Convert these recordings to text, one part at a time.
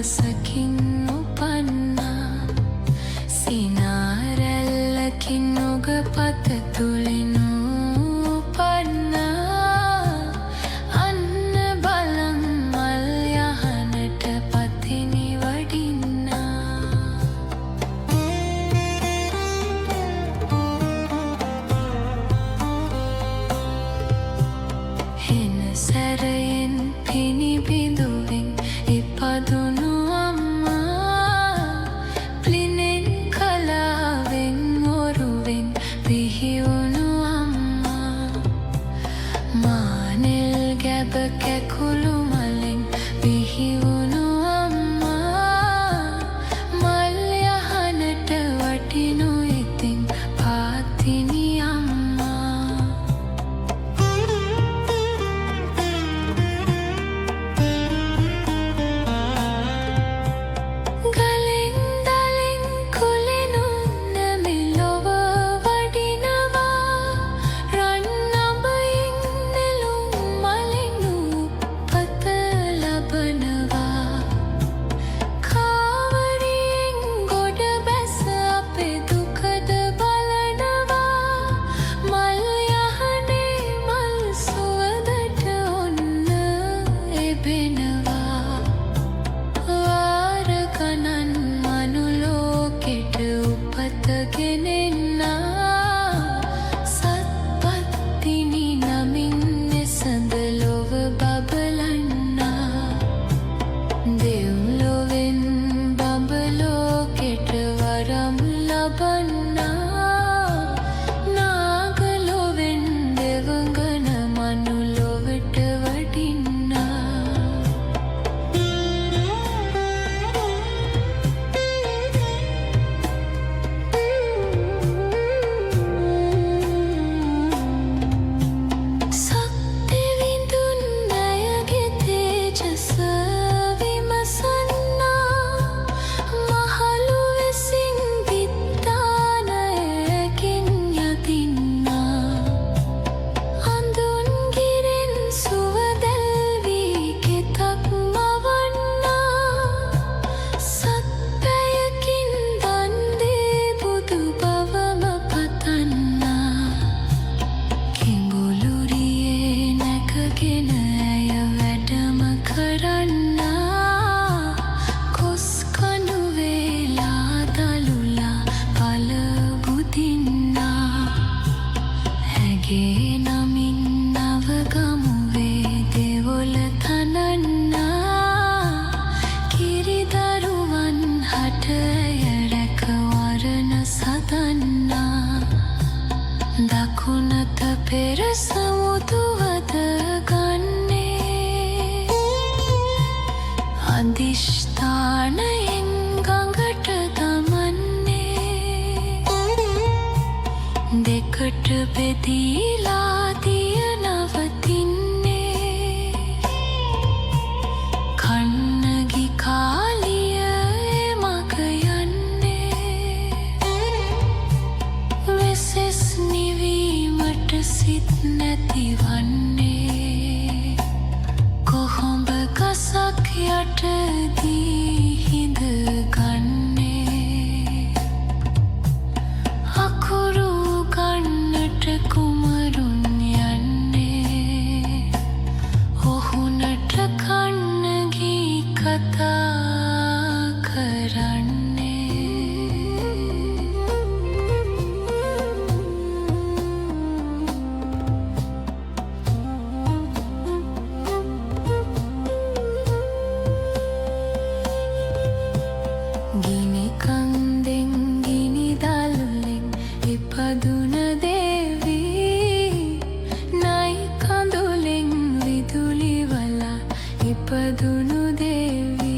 මනසකින් උපන්නා. සිනා රැල්ලකින් නුග පත තුලින් උපන්නා. අන්න බලන් මල් යහනට පතිනි වඩින්නා. හෙන සැරයෙන් පිණිබිඳුවෙන් ඉපදුණු අම්මා, ප්ලිනෙන් කලාවෙන් ඔරුවෙන් බිහිවුණු අම්මා. මානෙල් ගැබ කැකුළු මලෙන් බිහිවුණු අම්මා, මල් යහනට වටිනු ඉතින් පාතිනි අම්මා. ගලෙන් දලෙන් කුලිනු නැමිලොව වඩිනවා. රන් අඹයින් නෙළුම් මලින් උපත ලබනවා. කාවරියෙන් ගොඩ බැස අපේ දුකද බලනවා. මල් යහනේ මල් සුවඳට ඔන්න එබෙනවා. වාර ගණන් මනුලෝකෙට උපත ගෙනෙන්නා, සත්පත්තිනි නමින් එසඳ ලොව බබලන්නා. දෙව්ලොවෙන් බඹලෝකෙට වරම් ලබන්නා, නාගලොවෙන් දෙවඟන මනුලොවට වඩින්නා. සක්දෙවිඳුන් ඇයගේ තේජස විමසන්නා. මහලු වෙසින් විත්තානයකින් යදින්නා. අඳුන් ගිරෙන් සුවදැල්වී කෙතක් මවන්නා. සත් පැයකින් දන් දී බුදු බවම පතන්නා. කිඹුලුරියේ නැගගෙන ඇය වැඩම කරන්නා. කොස් කණු වේලා දලුලා පල බුදින්නා. ඇගේ නමින් නවගමුවේ දෙවොල තනන්නා. කිරිදරුවන් හට ඇය රැකවරණ සදන්නා. දකුණත පෙර සමුදුවද ගන්නේ. අධිෂ්ඨානයෙන් ගඟට දමන්නේ. දෙකට බෙදීලා දිය නවතින්නේ. කන්නගි කාලිය මග යන්නේ. වෙසෙස් නිවීමට සිත් නැතිවන්නේ. කොහොඹ ගසක් යටදී හිඳ ගන්නේ. අකුරු ගන්නට කුමරුන් යන්නේ. ඔහුනට කන්නගී කතා කරන්නේ. ගිනි කන්දෙන් ගිනි දළුලෙන් ඉපදුන දේවී, නයි කඳුලෙන් විදුලි වලා ඉපදුණු දේවී.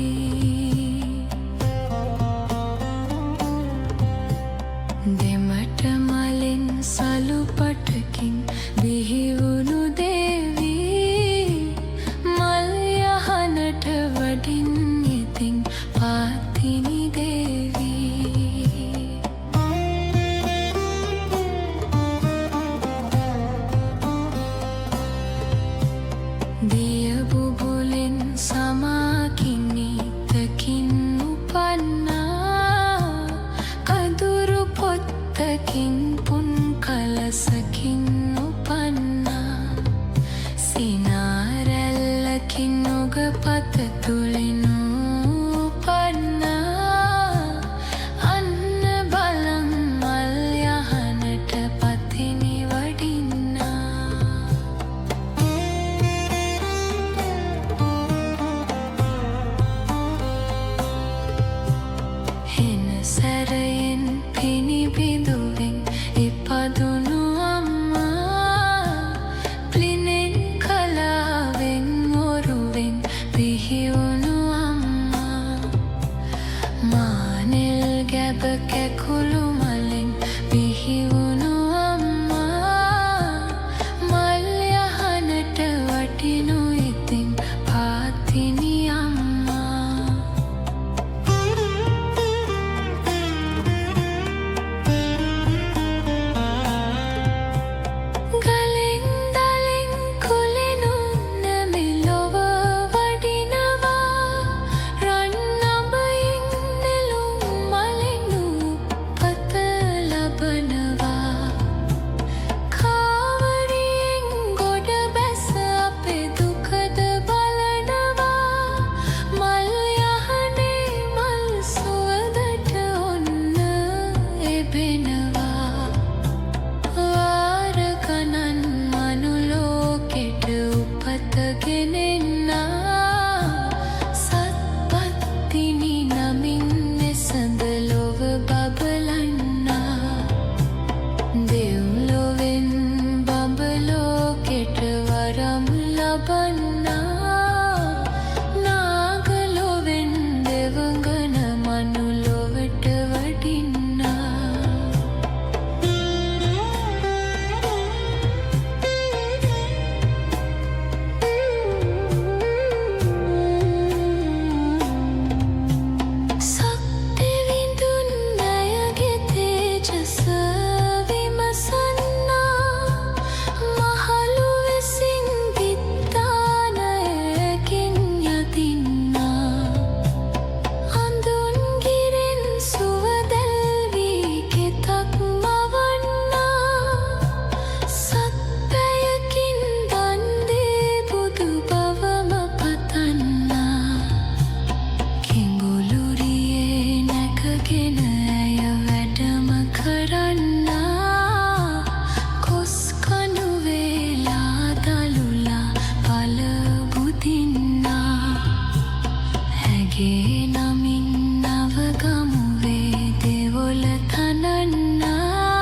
මගේ නමින් නවගමුවේ දෙවොල තනන්නා,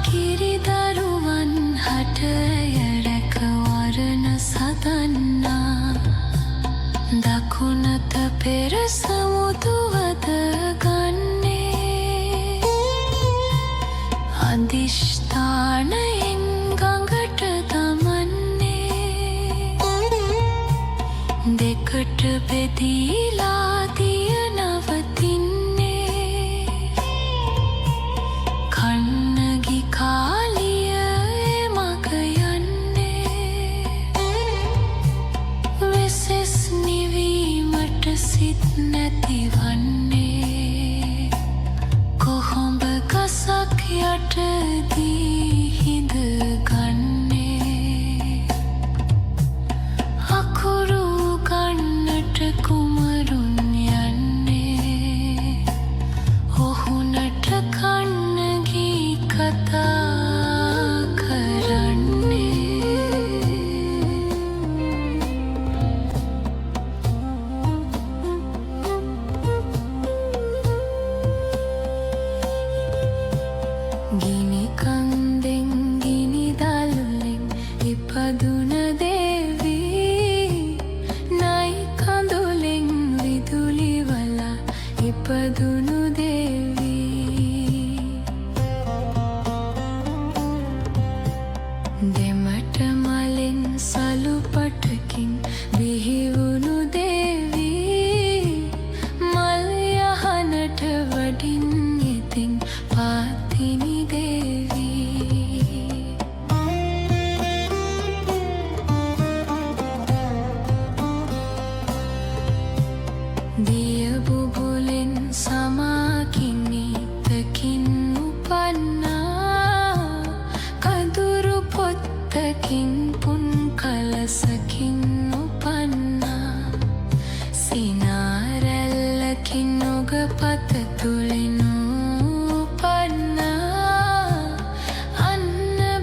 කිරිදරුවන් හට ඇය රැකවරණ සදන්නා. දකුණත පෙර සමුදුවද ගන්නේ, අධිෂ්ඨානයෙන් ගඟට දමන්නේ. දෙකට බෙදීලා දිය නවතින්නේ, කන්නගි කාලිය මග යන්නේ. වෙසෙස් නිවීමට සිත් නැතිවන්නේ, කොහොඹ ගසක් යටදී හිඳගන්නේ. අකුරු ගන්නට කුමරුන් යන්නේ, ඔහුනට කන්නගී කතා කරන්නේ. ගිනි කන්දෙන් ගිනි දළුලෙන් ඉපදුන දේවී, නයි කඳුලෙන් විදුලි වලා ඉපදුණු දේවී. දෙමට මලෙන් සලු පටකින් බිහිවුණු දේවී, මල් යහනට වඩින් ඉතින් පාතිනි දේවී. දිය බුබුලෙන් සමාකිනි තකින් උපන්නා, කදුරු පොත්තකින් පුන් කලසකින් උපන්නා. සිනාරැල්ලකින් ඔග පත තුළින් උපන්නා, අන්න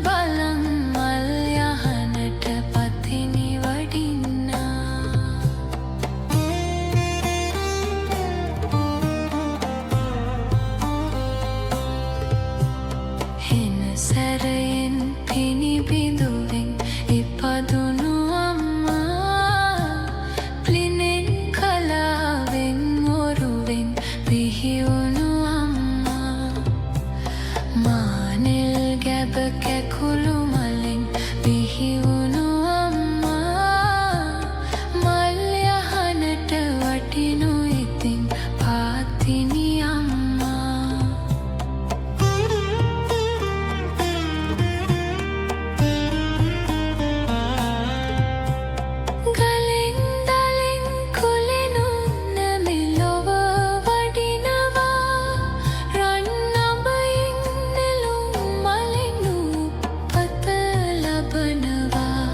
බලන් මල් යහනට පතිනි වඩින්නා. හෙන සැරයෙන් පිණිබිඳුවෙන් ඉපදුණු අම්මා, ප්ලිනෙන් කලාවෙන් ඔරුවෙන් බිහිවුණු අම්මා. මානෙල් ගැබ කැකුළු මලෙන් බිහිවුණු අම්මා, මල් යහනට වටිනු ඉතින් පාතිනි අම්මා. ගලෙන් දලෙන් කුලිනු නැමිලොව වඩිනවා, රන් අඹයෙන් නෙළුම් මලෙන් උපත ලබනවා.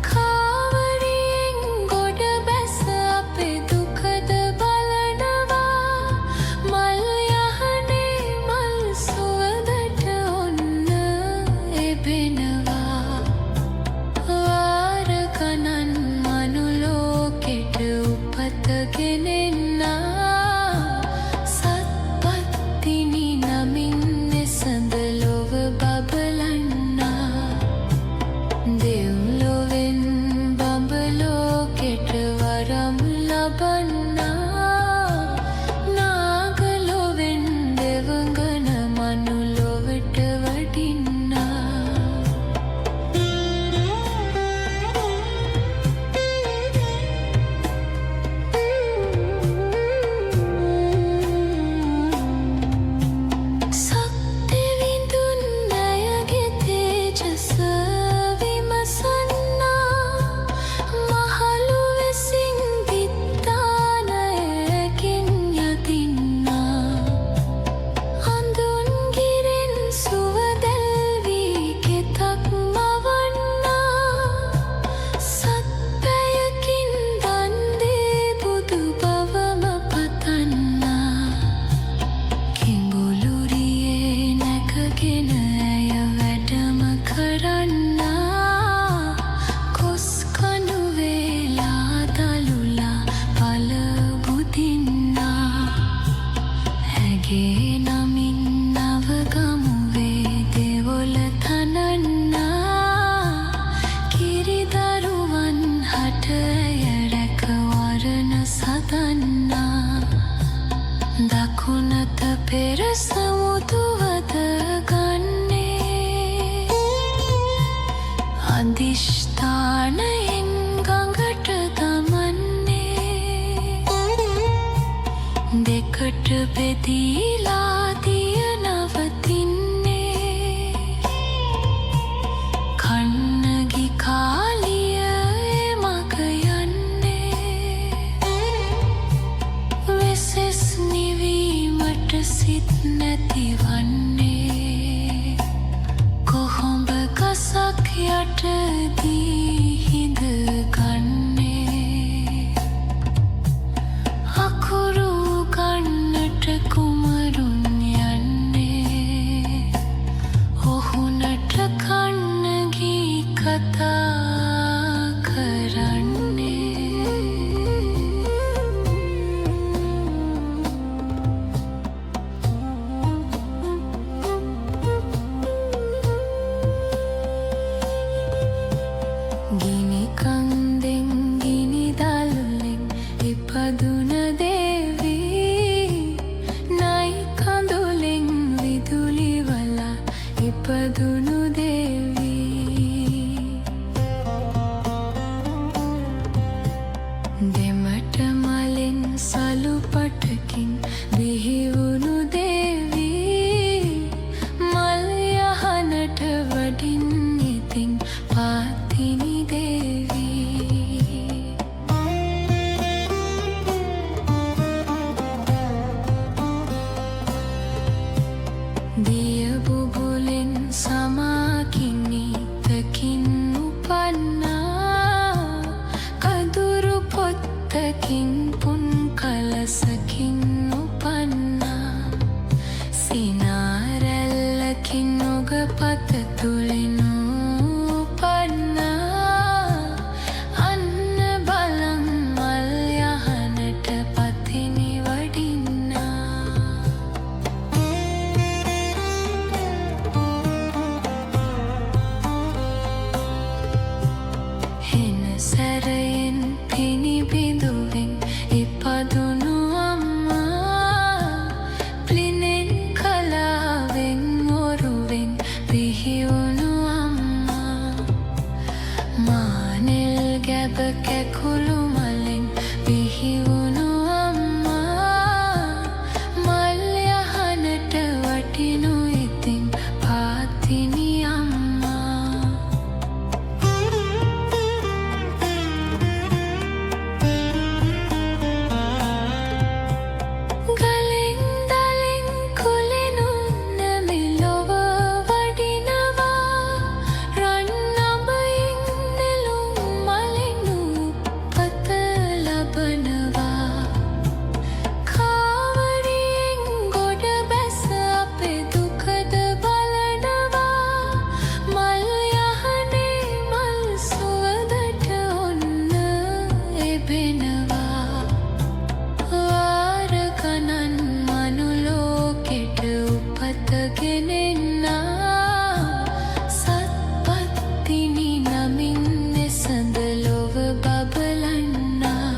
කාවරියෙන් ගොඩ බැස අපේ දුකද බලනවා, මල් යහනේ මල් සුවඳට ඔන්න එබෙනවා. වාර ගණන් මනුලෝකෙට උපත ගෙනෙන්නා, සත්පත්තිනි නමින් එසඳ ලොව බබලන්නා. දෙව්ලොවෙන් බඹලෝකෙට වරම් ලබන්නා, නාගලොවෙන් දෙවඟන මනුලොවට වඩින්නා. සක්දෙවිඳුන් ඇයගේ තේජස විමසන්නා, මහලු වෙසින් දිත්තානායක දන්නා. දකුණත පෙර සමුදුවද ගන්නේ. අධිෂ්ඨානයෙන් ගඟට දමන්නේ. දෙකට බෙදීලා දිය නවතින්නේ. කන්නගි කාලිය මග යන්නේ. වෙසෙස් නිවීමට සිත් නැතිවන්නේ. කොහොඹ ගසක් යටදී හිඳගන්නේ. අකුරු ගන්නට කුමරුන් යන්නේ. ඔහුනට කන්නගී කතා කරන්නේ. ගිනි කන්දෙන් ගිනි දළුලෙන් ඉපදුන දේවී. නයි කඳුලෙන් විදුලි වලා ඉපදුණු දේවී. දෙමට මලෙන් සලු පටකින් බිහිවුණු දේවී. මල් යහනට වඩින් ඉතින් පාතිනි දේවී. දිය බුබුලෙන් සමාකිනි තකින් උපන්නා. කදුරු පොත්තකින් පුන් කලසකින් උපන්නා. සිනාරැල්ලකින් ඔග පත තුළින් උපන්නා. අන්න බලන් මල් යහනට පතිනි වඩින්නා. හෙන සැරයෙන් පිණිබිඳුවෙන් ඉපදුණු අම්මා. ප්ලිනෙන් කලාවෙන් ඔරුවෙන් බිහිවුණු අම්මා. මානෙල් ගැබ කැකුළු මලෙන් බිහිවුණු අම්මා. මල් යහනට වටිනු ඉතින් පාතිනි අම්මා. ගලෙන් දලෙන් කුලිනු නැමිලොව වඩිනවා. රන් අඹයින් නෙළුම් මලිනු පත ලබනවා. කාවරියෙන් ගොඩ බැස අපේ දුකද බලනවා. මල් යහනේ මල් සුවඳට ඔන්න එබෙනවා. වාර ගණන් මනුලෝකෙට උපත ගෙනෙන්නා. සත්පත්තිනි නමින් එසඳ ලොව බබලන්නා.